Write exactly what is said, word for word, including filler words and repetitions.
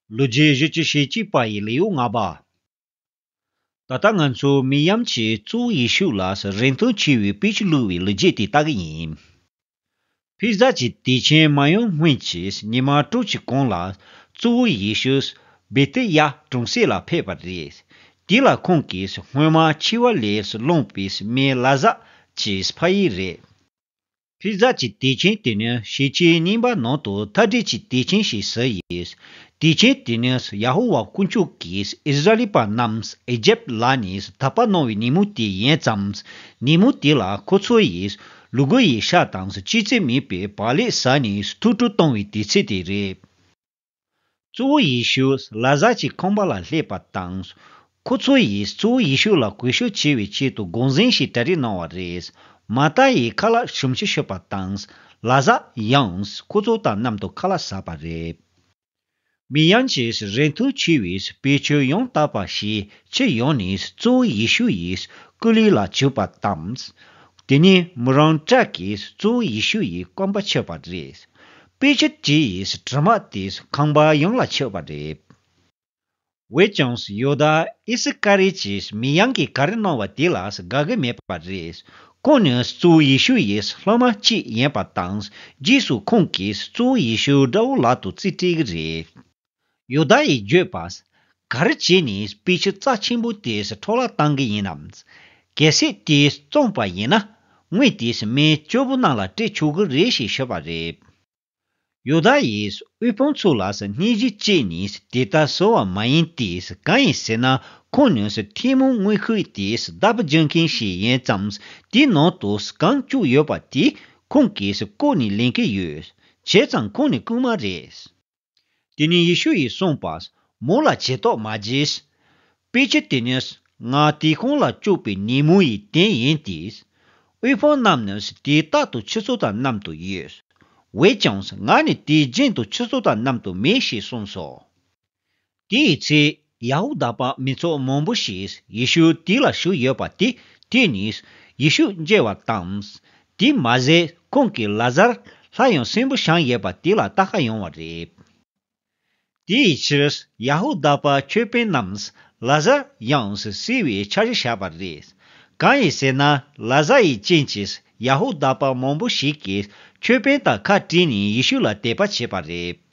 ལོ་རྒྱུས་བཞི་བཅུ་ཞེ་གཅིག་པ་ཡི་ལེའུ་ལྔ་པ། ད་ལྟ་ང་ཚོ་མིར་ཡམ་གྱིས་གཙོ་བོ་ཡེ་ཤུ་ལ་རིན་ཐང་ཆེ་བའི་དཔེ་ཆ་བླུགས་པའི་ལོ་རྒྱུས་དེ་ལྟ་གི་ཡིན། ཕིར་ཛ་གྱི་དུས་ཆེན་མ་ཡོང་སྔོན་གྱི་ཉི་མ་དྲུག་གི་གོང་ལ་གཙོ་བོ་ཡེ་ཤུ་བེ་ཐི་ཡ་གྲོང་གསེབ་ལ་ཕེབས་པ་རེད། དེ་ལ་ཁོང་གིས་སྔོན་མ་འཆི་བ་ལས་ལངས་པའི་མི་ལ་ཛར་གྱི་ཕ་ཡུལ་རེད། ཕིར་ཛ་གྱི་དུས་ཆེན་དེ་ནི་ཞེ་ཆེན་རྙིང་པ་ནང་དུ་མཐའ་བྲལ་གྱི་དུས་ཆེན་ཞེས་ཟེར་ཡོད། དུས་ཆེན་དེ་ནི་ཡ་ཧོ་ཝཱ་དཀོན་མཆོག་གིས་ཨིསི་ར་ཨེལ་པ་རྣམས་ཨི་ཇིབ་ལ་ནས་དག་པ་གནང་བའི་ཉིན་མོ་དེ་ཡིན་ཙང་། ཉིན་མོ་དེ་ལ་ཁོ་ཚོ་ཡིས་ལུ་གུ་ཡི་ཤ་དང་ལྕི་རྩི་མེད་པའི་བག་ལེབ་ཟ་ནས་ཐུགས་སྤྲོ་གཏོང་བའི་དུས་ཚིགས་དེ་རེད། གཙོ་བོ་ཡེ་ཤུ་ལ་ཛར་གྱི་ཁང་པ་ལ་སླེབས་པ་དང་། ཁོ་ཚོ་ཡིས་གཙོ་བོ་ཡེ་ཤུ་ལ་གུས་ཞབས་བྱེད་པའི་ཆེད་དུ་དགོངས་ཟིན་ཞིག་གྲ་སྒྲིག་གནང་བ་རེད། མར་ཐ་ཡིས་ཁ་ལག་ཞིམ་ཤོས་ཤོད་པ་དང་། ལ་ཛར་ཡང་ཁོ་ཚོ་དང་མཉམ་དུ་ཁ་ལག་ཟ་བ་རེད། མིར་ཡམ་གྱིས་རིན་ཐང་ཆེ་བའི་དཔེ་ཆ་ཡང་དག་པ་ཞིག་ཁྱེར་ཡོང་ནས་གཙོ་བོ་ཡེ་ཤུ་ཡི་སྐུ་ལུས་ལ་བྱུགས་པ་དང་། དེ་ནས་མོ་རང་སྐྲ་གིས་གཙོ་བོ་ཡེ་ཤུ་ཡི་རྐང་པ་ཕྱིས་པ་རེད། དཔེ་ཆ་དེ་ཡི་དྲི་མ་དེ་ཁང་པ་ཡོངས་ལ་ཁྱབ་པ་རེད། འོན་ཀྱང་ཡོ་དཱ་ཨི་སི་ཀ་རི་ཡོད་ཀྱིས་མིར་ཡམ་གྱིས་ག་རེ་གནང་བ་དེ་ལ་དགའ་གི་མེད་པ་རེད། ཁོང་ནི་གཙོ་བོ་ཡེ་ཤུ་ཡི་སློབ་མ་གཅིག་ཡིན་པ་དང་། རྗེས་སུ་ཁོང་གིས་གཙོ་བོ་ཡེ་ཤུ་དགྲ་བོ་ལག་ཏུ་རྩིས་སྤྲད་ཀྱི་རེད། ཡོ་དཱ་ཡིས་བརྗོད་པ། ག་རེ་བྱས་ནས་དཔེ་ཆ་རྩ་ཆེན་པོ་དེ་འཕྲོ་བརླག་བཏང་གི་ཡིན་ནམ། གལ་སྲིད་དེ་བཙོངས་པ་ཡིན་ན། དངུལ་དེ་མི་བཅུ་པོ་རྣམས་ལ་སྤྲད་ཆོག་གི་རེད་ཞེས་ཞུས་པ་རེད། ཡོ་དཱ་ཡིས་དབུལ་ཕོངས་ཚོ་ལ་སྣེ་ཞིབ་བྱས་ནས་དེ་ལྟར་ཟེར་བ་མ་ཡིན་ཏེ། གང་ཡིན་ཟེར་ན། ཁོང་ནི་ཐལ་མོ་དངུལ་ཁུག་དེ་བདག་པོ་རྒྱག་མཁན་ཞིག་ཡིན་ཙང་། དེའི་ནང་དུ་གང་བཅུག་ཡོད་པ་དེ་ཁོང་གིས་བཀོག་ནས་ལེན་གྱི་ཡོད། བྱས་ཙང་ཁོང་ནི་རྐུན་མ་རེད། དེ་ནས་ཡེ་ཤུ་ཡིས་གསུངས་པ། མོ་ལ་ཇུས་གཏོགས་མ་བྱེད། དཔེ་ཆ་དེ་ནི་ང་དེའི་ཁོང་ལ་བཅུག་པའི་ཉིན་མོ་ཡི་རྟེན་ཡིན་ཏེ། དབུལ་ཕོངས་རྣམས་ནི་དེ་རྟག་ཏུ་ཁྱེད་ཚོ་དང་མཉམ་དུ་ཡོད། འོན་ཀྱང་ང་ནི་དེའི་རྒྱུན་དུ་ཁྱེད་ཚོ་དང་མཉམ་དུ་མེད་ཞེས་གསུངས་སོ། དེའི་ཚེ་ཡ་ཧུ་དཱ་པ་མི་ཚོགས་མང་པོ་ཞིག་ཡེ་ཤུ་དེ་ལ་ཞུགས་ཡོད་པ་དེ་ཐོས་ནས་ཡེ་ཤུ་མཇལ་བ་དང་། དེ་མ་ཟད་ཁོང་གིས་ལ་ཛར་སླར་ཡང་གསོན་པོ་བྱུང་ཡོད་པ་དེ་ལ་བལྟ་གར་ཡོང་བ་རེད། དེའི་ཕྱིར་ཡ་ཧུ་དཱ་པ་ཆོས་དཔོན་རྣམས་ལ་ཛར་ཡང་གསོས་པའི་འཆར་གཞི་བཞག་པ་རེད། གང་ཡིན་ཟེར་ན། ལ་ཛར་ཡི་རྐྱེན་གྱིས་ཡ་ཧུ་དཱ་པ་མང་པོ་ཞིག་གིས་ཆོས་དཔོན་དང་ཁ་བྲལ་ནས་ཡེ་ཤུ་ལ་དད་པ་བྱས་པ་རེད།